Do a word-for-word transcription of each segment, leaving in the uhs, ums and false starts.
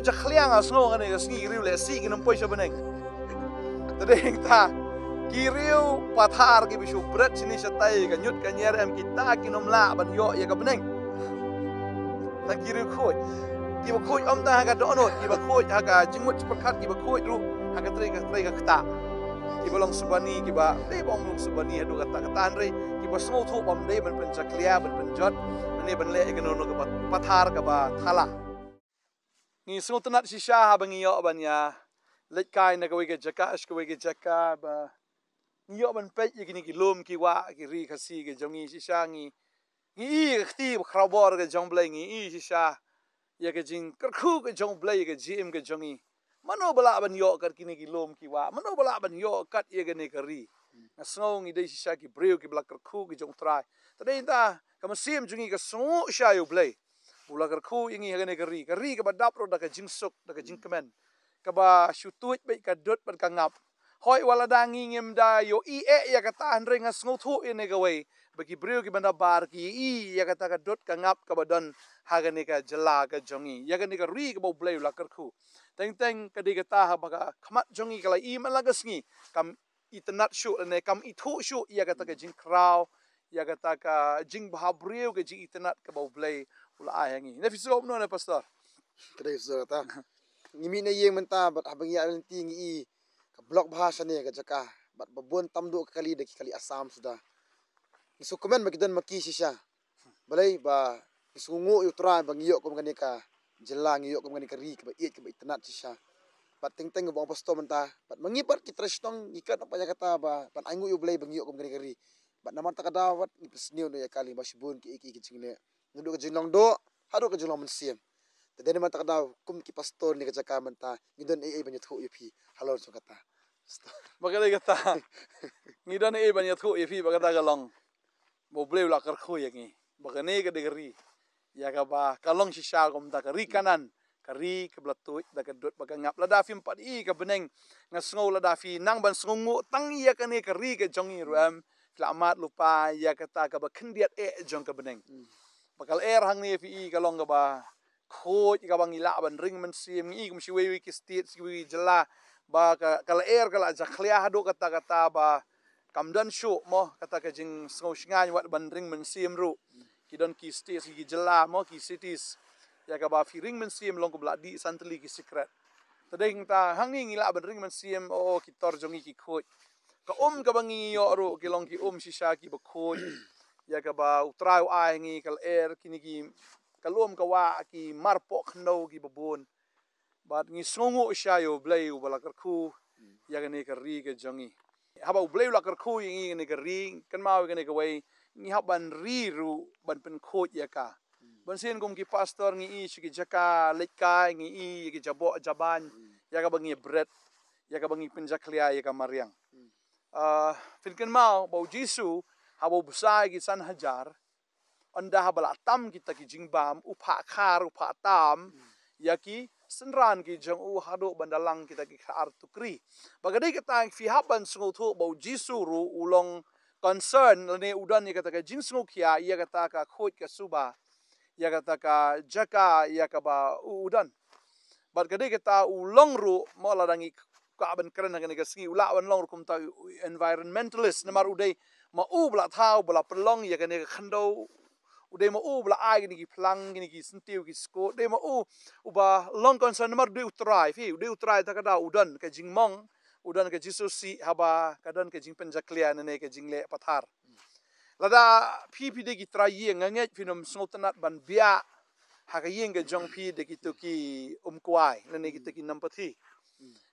Jakhlia nga sngew kane ka sngi ki riew lehse kin ym poi sha bneng. Te dei ta ki riew pathar kiba shu bret shane shatai, ka ñiut ka ñiar em, kita kin ym lah ban ïoh ïa ka bneng. Tang ki riew khuid. Kiba khuid ym tang ha ka dohnud, kiba khuid ha ka jingmut jingpyrkhat, kiba khuid ruh ha ka trei ka trei ka ktah. Kiba long subani, kiba dei ba ym long subani haduh katta katta, hynrei kiba sngewthuh ba ym dei ban pynjakhlia, ban pynjot, ne ban leh ïa kano kano kaba pathar, kaba thala. Ngi sngewtynnat shisha haba ngi ïoh ban ïa leit kai na kawei ka jaka sha kawei ka jaka, ba ngi ïoh ban peit ïa kine ki lum ki wah, ki ri Khasi ka jong ngi. Shisha ngi, ngi i ka kti ba khraw bor ka jong U Blei, ngi i shisha ïa ka jingkyrkhu ka jong U Blei ïa ka jingim ka jong ngi. Mano ba lah ban ïoh kat kine ki lum ki wah? Mano ba lah ban ïoh kat ïa kane ka ri? Nga sngew ngi dei shisha ki briew kiba la kyrkhu ki jong U Trai. Te dei ta ka mynsiem jong ngi ka sngewnguh shisha ïa U Blei, ba u la kyrkhu ïa ngi ha kane ka ri, ka ri kaba dap ruh da ka jingsuk, da ka jingkmen, kaba shu tuid beit ka dud bad ka ngap. Hooid, wat lada ngi ngim da ïohi eh ïa kata, hynrei nga sngewthuh ïa kane kawei, ba ki briew kiba na bar ki i ïa kata ka dud ka ngap kaba don ha kane ka jylla ka jong ngi, ïa kane ka ri kaba U Blei u la kyrkhu. Teng teng ka dei kata haba ka khmat jong ngi ka la i man la ka sngi, kam itynnat shuh lane kam ithuh shuh ïa kata ka jingkhraw, ïa kata ka jingbhabriew, ka jingitynnat kaba U Blei u la ai ha ngi. Ne phi sngew kumno ne, Pastor? Ka dei shisha kata. Ngi mih na ïing mynta bad haba ngi ïaid lynti ngi i ka block bha shane ka jaka, bad ba bun tam duh ka kali da ki kali Assam suda. Ngi sngewkmen ba ki don ma ki shisha. Balei ba ngi sngewnguh ïa U Trai ba ngi ïoh kum kane ka jylla, ngi ïoh kum kane ka ri kaba ïeit, kaba itynnat shisha. Bad teng teng ba ong Pastor mynta, bad ma ngi pat ki trai shnong ngi kyrpad ïa kata ba ban ainguh ïa U Blei ba ngi ïoh kum kane ka ri. Bad namar kata ka daw wat ngi pynsniew noh ïa ka liang ba shibun ki ei ki ei ki jingleh, naduh ka jinglong doh haduh ka jinglong mynsiem. Te dei namar kata ka daw kum ki pastor ne ka jaka mynta ngi don ei ei ban ïathuh ïa phi halor jong kata. Pastor. Ba ka dei kata. Ngi don ei ei ban ïathuh ïa phi ba kata ka long ba U Blei u la kyrkhu ïa ngi ba kane ka dei ka ri, ïa kaba ka long shisha kumta, ka ri Kanaan, ka ri kaba la tuid da ka dud bad ka ngap. Lada phim pat i ka bneng, nga sngew lada phi nang ban sngewnguh tang ïa kane ka ri ka jong ngi ruh em, phi la mad lypa ïa kata kaba khyndiat eh jong ka bneng. Ba ka lyer hangne phi i ka long kaba khuid, kaba ngi lah ban ring mynsiem. Ngi i kum shi wei wei ki state, shi wei wei jylla, ba ka, ka lyer ka la jakhlia haduh katta katta ba kam don shuh mo kata ka jingsngew shngaiñ wat ban ring mynsiem ruh. Ki don ki state, ki jylla mo, ki cities, ïa kaba phi ring mynsiem long kumba la dih san tylli ki secret. Te dei hangta hangne ngi lah ban ring mynsiem, o, ki tor jong ngi ki khuid. Ka um kaba ngi ïoh ruh ki long ki um shisha kiba khuid, ïa kaba U Trai u ai ngi ka lyer, kine ki, ka lum ka wah, ki marpoh khyndew kiba bun. Bad ngi sngewnguh shisha ïa U Blei uba la kyrkhu ïa kane ka ri ka jong ngi. Haba U Blei u la kyrkhu ïa ngi kane ka ri, kynmaw ïa kane kawei, ngi hap ban ri ruh ban pynkhuid ïa ka. Ban sien kum ki pastor ngi i sha ki jaka leit kai, ngi i ïa ki jaboh jaban, ïa kaba ngi bret, ïa kaba ngi pynjakhlia ïa ka mariang. Ah, phin kynmaw ba U Jisu haba u bsa ïa ki san hajar, ynda haba la tam kita ki jingbam, u phah khar, u phah tam ïa ki synran ki jong u haduh ban da lang kita ki khatar tukri. Ba ka dei kata phi hap ban sngewthuh ba U Jisu ruh u long concern lane u don ïa kata ka jingsngewkhia ïa kata ka khuid ka suba, ïa kata ka jaka ïa kaba u, u don. Bad ka dei kata u long ruh, mo, lada ngi kwah ban kren ha kane ka sngi, u lah ban long ruh kumta u environmentalist, namar u dei ma u ba la thaw, ba la pynlong ïa kane ka khyndew. U dei ma u ba la ai kine ki phlang, kine ki syntiew, ki sku. U dei ma u uba long concern namar u dei U Trai, phi, u dei U Trai, ta ka daw u don ka jingmong, u don ka jingsngewsih haba ka don ka jingpynjakhlia ne ka jingleh pathar. Lada phi, phi dei ki trai ïing, nga ngeit phin ym sngewtynnat ban biah ha ka ïing ka jong phi da kito ki umkwai lane kito ki nongpathi.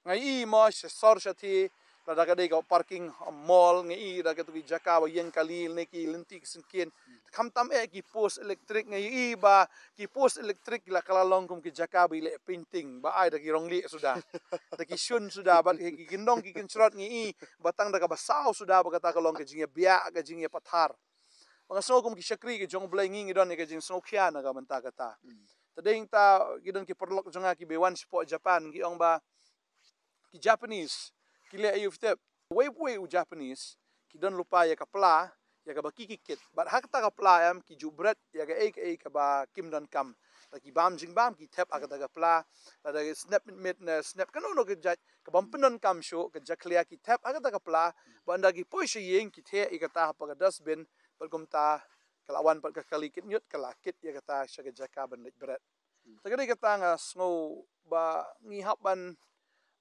Nga i mo sha sor shatei, lada ka dei ka parking mall, nga i da kito ki jaka ba ïeng kali lane ki lynti ki syngkien, khamtam eh ki post elektrik, nga i ba ki post elektrik la ka la long kum ki jaka ba i leh painting, ba ai da ki rong lieh suda, da ki shun suda, bad ki kyndong ki kynshrot, nga i ba tang da kaba saw suda, ba kata ka long ka jingïabiah, ka jingïapathar. Ba nga sngew kum ki shakri ki jong U Blei ngi, ngi don ïa ka jingsngewkhia na ka bynta kata. Te dei ta ki don ki paralok jong nga kiba wan shapoh Japan, ki ong ba ki Japanese ki leh aïu phi tip? Wei pa wei u Japanese ki don lypa ïa ka pla ïa kaba ki ki kit. Bad ha kata ka pla em ki ju bret ïa kaei kaei kaba kim donkam. Lada ki bam jingbam ki thep ha kata ka pla, lada ki snep mit mit ne snep kano kano ka jait ka bym pyndonkam shuh, ka jakhlia ki thep ha kata ka pla, bad ynda ki poi sha ïing ki theh ïa kata hapoh ka dustbin, bad kumta ka la wan pat ka kali kit ñiut ka la kit ïa kata sha ka jaka ban leit bret. Te ka dei kata nga sngew ba ngi hap ban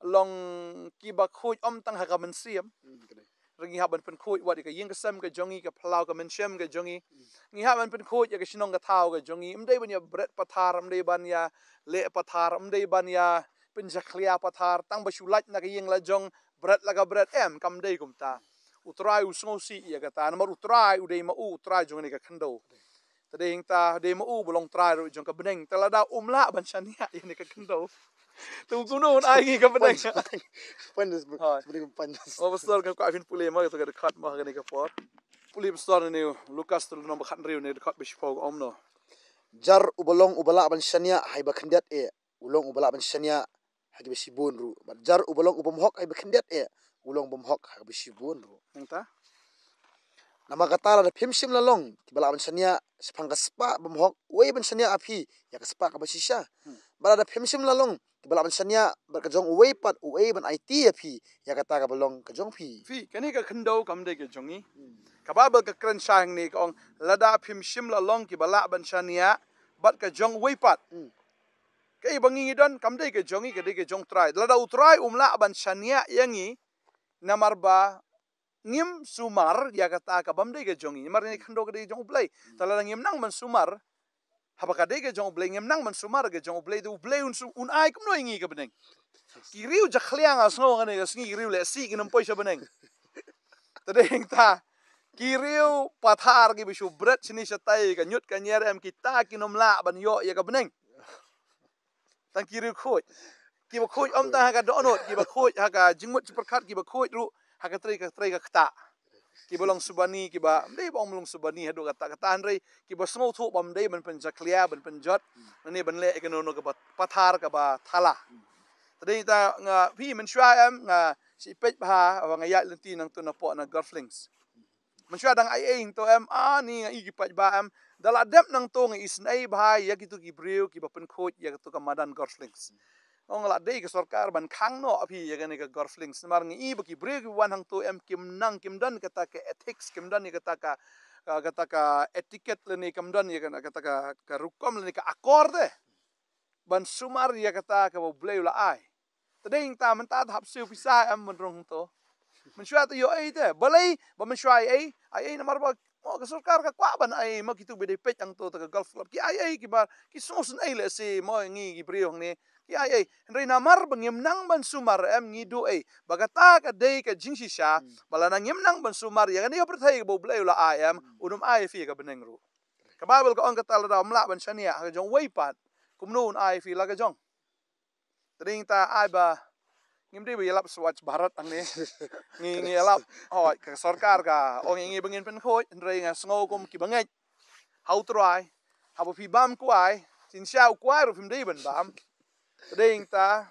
long kiba khuid ym tang ha ka mynsiem. Hmm, ka dei. Hynrei ngi hap ban pynkhuid wat ïa ka ïing ka sem ka jong ngi, ka phyllaw ka mynsiem ka jong ngi. Hmm. Ngi hap ban pynkhuid ïa ka shnong ka thaw ka jong ngi. Ym dei ban ïa bret pathar, ym dei ban ïa leh pathar, ym dei ban ïa pynjakhlia pathar, tang ba shu lait na ka ïing la jong, bret la ka bret, em, kam dei kumta. U Trai u sngewsih ïa kata, namar u Trai u dei ma u, u Trai jong kane ka khyndew. Te dei hangta, dei ma u ba long Trai ruh jong ka bneng. Te lada um lah ban shaniah ïa kane ka khyndew, te u kumno un ai ngi ka bneng? Pan, pan, pan. Hooid. Pan. O pastor, nga kwah phin pule ma, to ka dkhot ma kane ka por. Pule pastor, ne Lukas, to lynnong ba khathynriew, ne dkhot ba shiphew, ka ong kumno? Jar uba long uba lah ban shaniah ha iba khyndiat eh, u long uba lah ban shaniah ha kiba shibun ruh. Bad jar uba long u bymhok ha iba khyndiat eh, u long bymhok ha kiba shibun ruh. Nangta? Namar kata lada phim shym la long kiba lah ban shaniah shaphang ka spah bymhok, uei ban shaniah ha phi ïa ka spah kaba shisha? Hmm. Bad lada phim shym la long kiba lah ban shaniah bad ka jong uwei pat, uei ban aiti ïa phi ïa kata kaba long ka jong phi? Phi, kane ka khyndew kam dei ka jong ngi. Hmm. Ka Baibl ka kren shai hangne ka ong, lada phim shym la long kiba lah ban shaniah bad ka jong uwei pat. Hmm. Kaei ba ngi ngi don kam dei ka jong ngi, ka dei ka jong u Trai. Lada u Trai um lah ban shaniah ïa ngi, namar ba ngim sumar ïa kata ka bym dei ka jong ngi. Namar kane ka khyndew ka dei ka jong U Blei. Te lada ngim nang ban sumar, haba ka dei ka jong U Blei, ngim nang ban sumar ka jong U Blei, te U Blei un su-, un ai kumno ïa ngi ka bneng? Ki riew jakhlia nga sngew kane ka sngi, ki riew lehsih kin ym poi sha bneng. Te dei hangta, ki riew pathar kiba shu bret shane shatai, ka ñiut ka ñier em, kita kin ym lah ban ïoh ïa ka bneng. Tang ki riew khuid. Kiba khuid ym tang ha ka dohnud, kiba khuid ha ka jingmut jingpyrkhat, kiba khuid ruh ha ka trei ka trei ka ktah. Kiba long subani, kiba, ym dei ba ong long subani haduh katta katta, hynrei kiba sngewthuh ba ym dei ban pynjakhlia, ban pynjot, lane ban leh ïa kano kano kaba pathar kaba thala. Te dei ta nga phi mynshuwa em, nga shu peit bha, ba nga ïaid lynti nangto napoh na Golf Links. Mynshuwa dang ai ei hangto em, ani nga i ki paidbah em. Da la dep nangto nga isynei bha ïa kito ki briew kiba pynkhuid ïa kato ka madan Golf Links. Ong la dei ka sorkar ban khang noh phi ïa kane ka Golf Links. Namar nga i ba ki briew kiba wan hangto em kim nang, kim don kata ka ethics, kim don ïa kata ka, ka, kata ka etiquette lane kim don ïa kata ka, ka rukom lane ka akor te ban sumar ïa kata kaba U Blei u la ai. Te dei hangta mynta te hap siew pisa em ban rung hangto. Mynshuwa te ïoh ei te. Balei ba mynshuwa ai ei? Ai ei namar ba mo ka sorkar ka kwah ban ai mo kito ba dei peit hangto te ka golf club. Ki ai ei kiba, ki sngewsynei lehse mo ngi ki briew hangne. Ki ai ei. Hynrei namar ba ngim nang ban sumar em ngi duh ei. Ba kata ka dei ka jingshisha. Hmm. Ba lada ngim nang ban sumar ïa kane ka pyrthei kaba U Blei u la ai em, hmm, un ym ai phi ka bneng ruh. Ka Baibl ka ong kata lada ym lah ban shaniah ha ka jong uwei pat, kumno un ai phi la ka jong? Te dei ta ai ba ngim dei ba ïalap Swachh Bharat hangne. Ngi, ngi ïalap, hooid, ka sorkar ka ong ïa ngi ba ngin pynkhuid, hynrei nga sngew kum kiba ngeit ha U Trai, haba phi bam kwai, shisha u kwai ruh phim dei ban bam. Te dei ta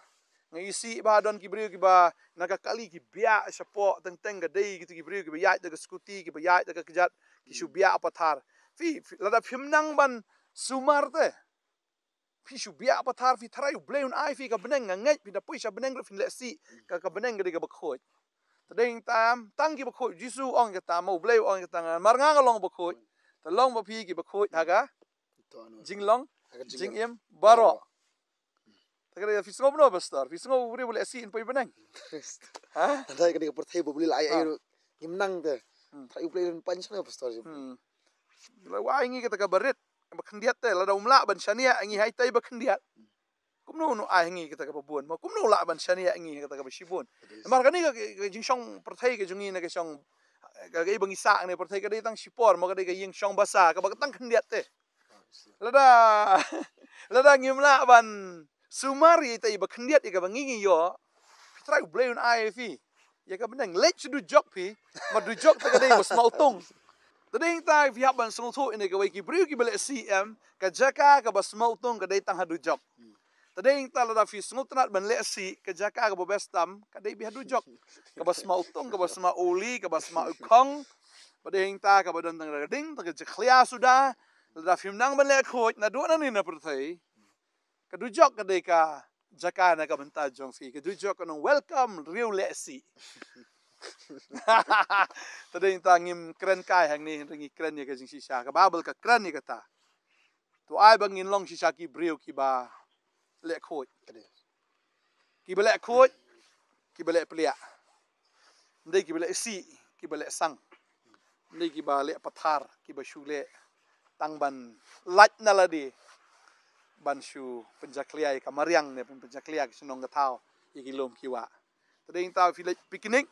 nga isih ba don ki briew kiba na ka kali ki biah shapoh teng teng, ka dei kito ki briew kiba ïaid da ka scooty, kiba ïaid da ka kjat, ki shu biah pathar. Phi, phi, lada phim nang ban sumar te, phi shu biah pathar, phi tharai U Blei un ai phi ka bneng, nga ngeit phi da poi sha bneng ruh phin lehsih ka, ka bneng ka dei kaba khuid. Te dei ta em, tang kiba khuid, Jisu ong kata, ma U Blei ong kata, nga, namar nga nga long ba khuid. Te long ba phi kiba khuid ha ka jinglong, ha ka jingim, jingim baroh. Baroh. Te ka dei phi sngew kumno pastor, phi sngew U Blei u lehsih un poi bneng? Ha? Hynrei ka dei ka pyrthei ba U Blei la ai ei ruh ngim nang te. Hmm. Tharai U Blei un pan shano pastor jong. Hmm. La u ai ngi kata kaba rit, ba khyndiat te, lada um lah ban shaniah ngi ha ita iba khyndiat, kumno un ai ngi kata kaba bun? Mo kumno lah ban shaniah ngi kata kaba shibun? Namar kane ka, ka, ka jingshong pyrthei ka jong ngi na ka shong, ka, ka iba ngi sah ne pyrthei ka dei tang shipor, mo ka dei ka ïing shong basa kaba ka tang khyndiat te. Lada, lada ngim lah ban sumar ïa ita iba khyndiat ïa kaba ngi ngi ïoh, phi tharai U Blei un ai phi ïa ka bneng? Leit sha dujok phi, ma dujok te ka dei ba sma utung. Te dei ta phi hap ban sngewthuh ïa kawei ki briew kiba lehsih em, ka jaka kaba sma utung ka dei tang ha dujok. Te dei ta lada phi sngewtynnat ban lehsih, ka jaka kaba best tam ka dei beit ha dujok. Kaba sma utung, kaba sma uli, kaba sma u khong. Ba dei ta kaba don tang ka ding, tang ka jakhlia suda. Lada phim nang ban leh khuid, naduh nangne na pyrthei, Ka dujok ka dei ka jaka na ka bynta jong phi. Ka dujok ka nong welcome riew leh sih. Te dei ta ngim kren kai hangne, ngi kren ïa ka jingshisha. Ka Baibl ka kren ïa kata. To ai ba ngin long shisha ki briew kiba leh khuid. Kiba leh khuid, kiba leh pliah. Ndei kiba leh sih, kiba leh sang. Ndei kiba leh pathar, kiba shu leh tang ban lait na lade. Ban shu pynjakhlia ïa ka mariang ne pynjakhlia ka shnong ka thaw ïa ki lum ki wah. Te dei ta phi leh picnic.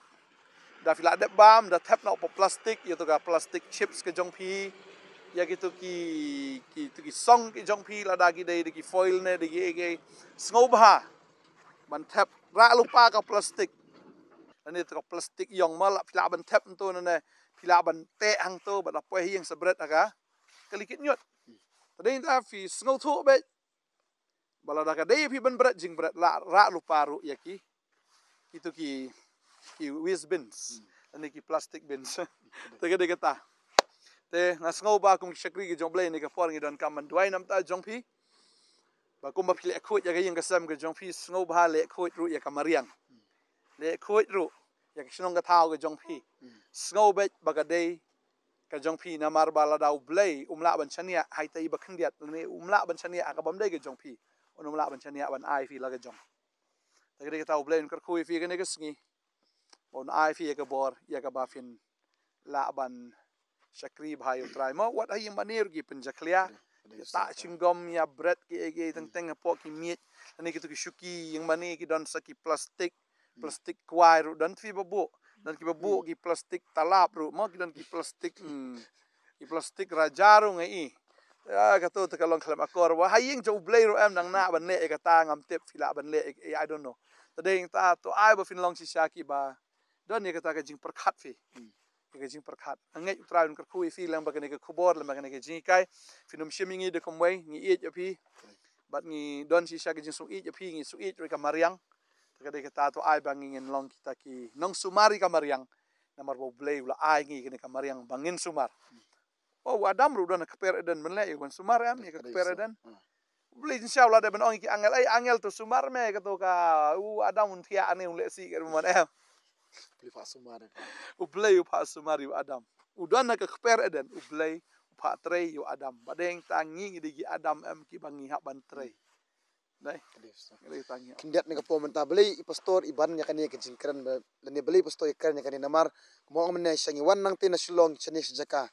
Da phi la dep bam, da thep noh plastik, ïa to ka plastik chips ka jong phi. Ïa ki to ki, ki to ki song ki jong phi, lada ki dei, dei ki foil ne, dei ki, ki sngewbha. Ban thep rah lypa ka plastik. Lane to ka plastik ïong ma la phi lah ban thep hangto ne, phi lah ban teh hangto, ban la poi ha ïing sa bret ha ka. Ka likit ñiut. Te dei ta phi sngewthuh beit. Ba lada ka dei phi ban bret jingbret la rah lypa ruh ïa ki. Ki to ki, ki waste bins. Lane ki plastic bins. Te ka dei kata. Te nga sngewbha kum ki shakri ki jong U Blei ne ka por ngi donkam ban duwai namar ta jong phi. Ba kumba phi leh khuid ïa ka ïing ka sem ka jong phi sngewbha leh khuid ruh ïa ka mariang. Leh khuid ruh ïa ka shnong ka thaw ka jong phi. Sngew beit ba ka dei ka jong phi namar ba lada U Blei um lah ban shaniah ha ita i ba khyndiat lane um lah ban shaniah ha ka bym dei ka jong phi. Un um lah ban shaniah ban ai phi la ka jong. Te ka dei kata U Blei un kyrkhu ïa phi kane ka sngi. Ba un ai phi ïa ka bor ïa kaba phin lah ban shakri bha ïa U Trai. Mo wat ha ïing mane ruh ki pynjakhlia. Ïa ta shinggom ïa bret ki ei ki ei teng teng hapoh ki miej. Lane ki to ki shuki ïing mane ki don sa ki plastik. Plastik kwai ruh don phi ba buh. Don ki ba buh ki plastik talap ruh mo ki don ki plastik. Ki plastik raja ruh ngi i. Ïa kato te ka long khlem akor ba ha ïing jong U Blei ruh em dang nah ban leh ïa kata ngam tip phi lah ban leh ïa, I don't know. Te dei ta to ai ba phin long shisha kiba don ïa kata ka jingpyrkhat phi. Ïa ka jingpyrkhat. Nga ngeit U Trai un kyrkhu ïa phi lem ba kane ka khubor lem ba kane ka jinghikai. Phin ym shim ïa ngi da kumwei ngi ïeit ïa phi. Bad ngi don shisha ka jingsngewïeit ïa phi ngi sngewïeit ruh ïa ka mariang. Te ka dei kata to ai ba ngi ngin long kita ki nongsumar ïa ka mariang. Namar ba U Blei u la ai ngi kane ka mariang ba ngin sumar. Oh, u Adam ruh don ha kper Eden ban leh ïa u ban sumar em ïa ka kper Eden. U Blei jingshisha u la dei ban ong ïa ki angel, "Ei angel to sumar me kato ka u Adam un thiah ne un leh sih ka ruh man em." U Blei u phah sumar ïa u Adam. U don ha ka kper Eden, U Blei u phah trei ïa u Adam. Ba dei ta ngi ngi dei ki Adam em kiba ngi hap ban trei. Dei. Khyndiat ne ka por mynta balei i pastor i ban ïa kane ka jingkren ba lane balei i pastor i kren ïa kane namar mo ong mynne sha ngi wan nangte na Shillong shane sha jaka.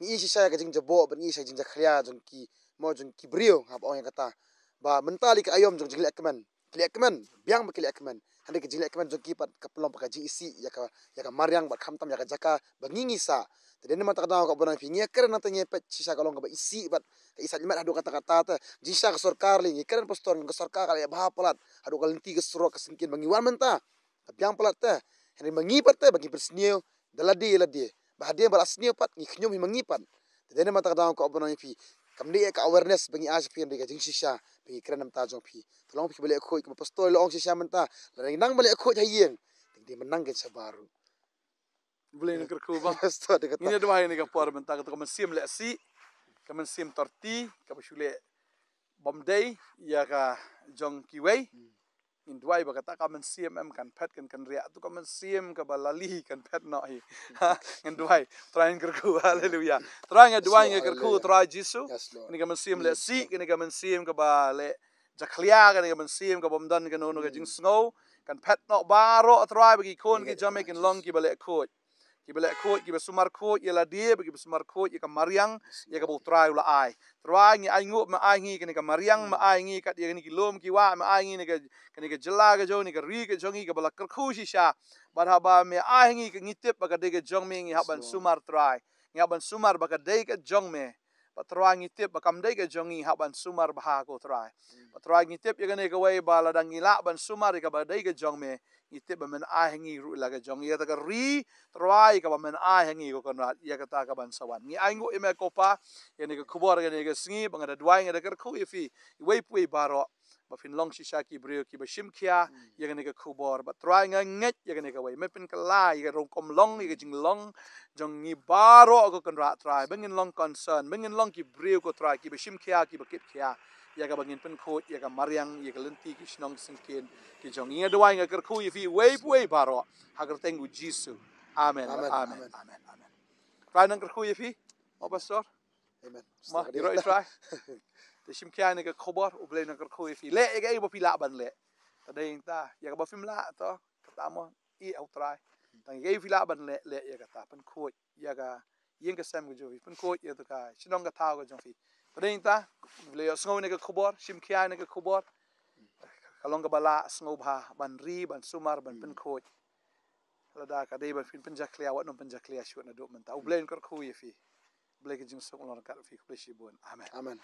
Ngi i shisha ïa ka jingjaboh bad ngi i sha ka jingjakhlia jong ki mo jong ki briew hap ong ïa kata. Ba mynta lei ka aïom jong jingleh kmen. Ki leh kmen, biang ba ki leh kmen. Hynrei ka jingleh kmen jong ki pat ka pynlong pat ka jingisih ïa ka ïa ka mariang bad khamtam ïa ka jaka ba ngi ngi sah. Te dei namar kata ka daw ka bynrang phi ngi kren nangta ngi peit shisha ka long kaba isih bad ka isah ngi met haduh katta katta te. Jingshisha ka sorkar lei ngi kren pastor ngi ka sorkar ka leh bha palat haduh ka lynti ka surok ka syngkien ba ngi wan mynta. Ka biang palat te. Hynrei ma ngi pat te ba ngi pynsniew da lade lade. Ba hadien ba la sniew pat ngi khñium hi ma ngi pat. Te dei namar kata ka daw ka bynrang phi. Kam dei ka awareness ba ngi ai sha phi hynrei ka jingshisha ba ngi kren namar jong phi. Te long phi ba leh khuid kaba pastor la ong shisha mynta. La dang ba leh khuid ha ïing. Te dei mynta ngi shabar ruh. Blei na kyrkhu ba. Pastor de kata. Ngin ïa duwai ne ka por mynta kata ka mynsiem leh sih. Ka mynsiem torti kaba shu leh bym dei ïa ka jong kiwei. Ngin duwai ba kata ka mynsiem em kan phet kan kan riah tu ka mynsiem kaba lali kan phet noh hi. Ngin duwai. Trai ngin kyrkhu. Haleluya. Trai ngin duwai ngin kyrkhu Trai Jisu. Kane ka mynsiem leh sih kane ka mynsiem kaba leh jakhlia kane ka mynsiem kaba ym don kano kano ka jingsngew kan phet noh baroh Trai ba ki khun ki jong me kin long kiba leh khuid. Kiba leh khuid kiba sumar khuid ïa lade ba kiba sumar khuid ïa ka mariang ïa kaba U Trai u la ai. Trai ngi ai nguh me ai ngi kane ka mariang me ai ngi kat ïa kane ki lum ki wah me ai ngi ne ka kane ka jylla ka jong ne ka ri ka jong ngi kaba la kyrkhu shisha. Bad haba me ai ngi ka ngi tip ba ka dei ka jong me ngi hap ban sumar Trai. Ngi hap ban sumar ba ka dei ka jong me. Ba Trai ngi tip ba kam dei ka jong ngi hap ban sumar bha ko Trai. Ba Trai ngi tip ïa kane kawei ba lada ngi lah ban sumar ïa kaba dei ka jong me. Ngi tip ba men ai ha ngi ruh la ka jong ïa kata ka ri Trai kaba men ai ha ngi ko Konrad ïa kata ka ban sa wan. Ngi ai nguh ïa me ko Pa ïa kane ka khubor ïa kane ka sngi ba nga da duwai nga da kyrkhu ïa phi iwei pa iwei baroh. Ba phin long shisha ki briew kiba shim khia ïa kane ka khubor ba Trai nga ngeit ïa kane kawei me pynkylla ïa ka rukom long ïa ka jinglong jong ngi baroh ko Konrad Trai ba ngin long concern ba ngin long ki briew ko Trai kiba shim khia kiba kit khia ïa kaba ngin pynkhuid ïa ka mariang, ïa ka lynti, ki shnong syngkien ki jong ngi. Nga duwai, nga kyrkhu ïa phi uwei pa uwei baroh ha ka kyrteng u Jisu. Amen. Amen. Amen. Amen. Amen. Amen. Trai nang kyrkhu ïa phi, mo pastor. Amen. Mo, ïaroh ïa Trai. Te shim khia ïa kane ka khubor, U Blei nang kyrkhu ïa phi. Leh ïa kaei ba phi lah ban leh. Te dei nangta ïa kaba phim lah to, kata mo, ïa U Trai. Tang ïa kaei phi lah ban leh, leh ïa kata, pynkhuid ïa ka ïing ka sem ka jong phi, pynkhuid ïa ka shnong ka thaw ka jong phi. Te dei nangta, U Blei ïohsngew ïa kane ka khubor, shim khia ïa kane ka khubor. Ka long kaba lah sngewbha ban ri, ban sumar, ban pynkhuid. Lada ka dei ban pynjakhlia, wat nym pynjakhlia shuh naduh mynta. U Blei un kyrkhu ïa phi. U Blei ka jingsuk long ryngkat ïa phi. Khublei shibun. Amen. Amen.